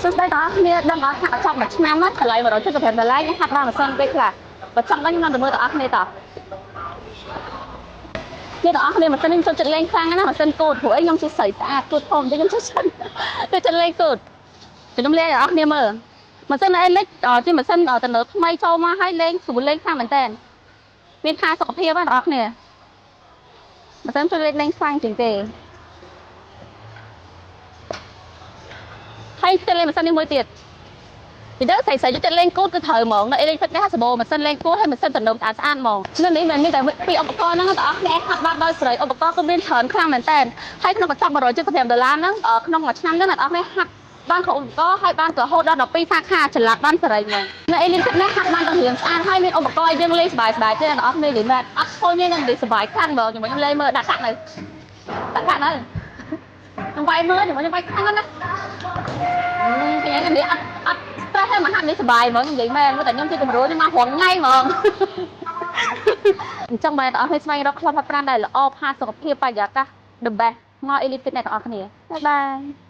សួស្តីទាំងអស់គ្នាដឹងអត់ថាចប់មួយឆ្នាំណាតម្លៃ175ដុល្លារខ្ញុំហាត់បានម៉ាស៊ីនពេលខ្លះបើចង់ដឹងខ្ញុំនឹងទៅមើលទាំងអស់គ្នាតោះនេះទាំងអស់គ្នាម៉ាស៊ីននេះខ្ញុំចូលចិត្តលេងខ្លាំងណាស់ម៉ាស៊ីនគូតព្រោះអីខ្ញុំជាស្រីស្អាតគូតធំខ្ញុំចូលចិត្តចូលចិត្តលេងគូតខ្ញុំលេងទាំងអស់គ្នាមើលម៉ាស៊ីនអេលិចជាម៉ាស៊ីនទំនើបថ្មីចូលមកឲ្យលេងស្រួលលេងខ្លាំងមែនតើមានផាសុខភាពណាទាំងអស់គ្នាម៉ាស៊ីនជួយលេងខ្លាំងជាងគេហើយទៅលេងម៉ាស៊ីននេះមួយទៀត ពីទៅស្រីស្រីចូលចិត្តលេងគូតគឺត្រូវហ្មងនៅ Elite Fitness សម្បូរម៉ាស៊ីនលេងគូតហើយម៉ាស៊ីនទំនើបស្អាតស្អាតហ្មងនៅនេះមិនមានតែពីឧបករណ៍ហ្នឹងទាំងអស់គ្នាហាត់បានដោយសេរីឧបករណ៍គឺមានច្រើនខ្លាំងមែនតើហើយក្នុងកញ្ចប់175ដុល្លារហ្នឹងក្នុងមួយឆ្នាំហ្នឹងអ្នកនរគ្នាហាត់បានគ្រប់ឧបករណ៍ហើយបានរហូតដល់12សាខាចល័តបានសេរីហ្មងនៅ Elite Fitness ហាត់បានទាំងរៀងស្អាតហើយមានឧបករណ៍ឲ្យយើងលេងសប្បាយសប្បាយទេអ្នកនរគ្នានិយាយមែនអត់ខូចទេនឹងនិយាយសប្បាយខ្លាំងហ្មងជាមួយខ្ញុំលេងមើលដាក់កាក់នៅដាក់កាក់នៅខ្ញុំវាយមើលជាមួយខ្ញុំវាយខ្លាំងណាស់ គេនេះអត់អត់ stress ទេមកហាត់នេះសប្បាយហ្មងនិយាយមែនតែខ្ញុំជាគំរូនេះមករងថ្ងៃហ្មងអញ្ចឹងបើអ្នកទាំងអស់គ្នាស្វែងរកក្លឹបហាត់ប្រាណដែលល្អផាសុខភាពបរិយាកាស the best មក Elite Fitness ទាំងអស់គ្នាbye bye.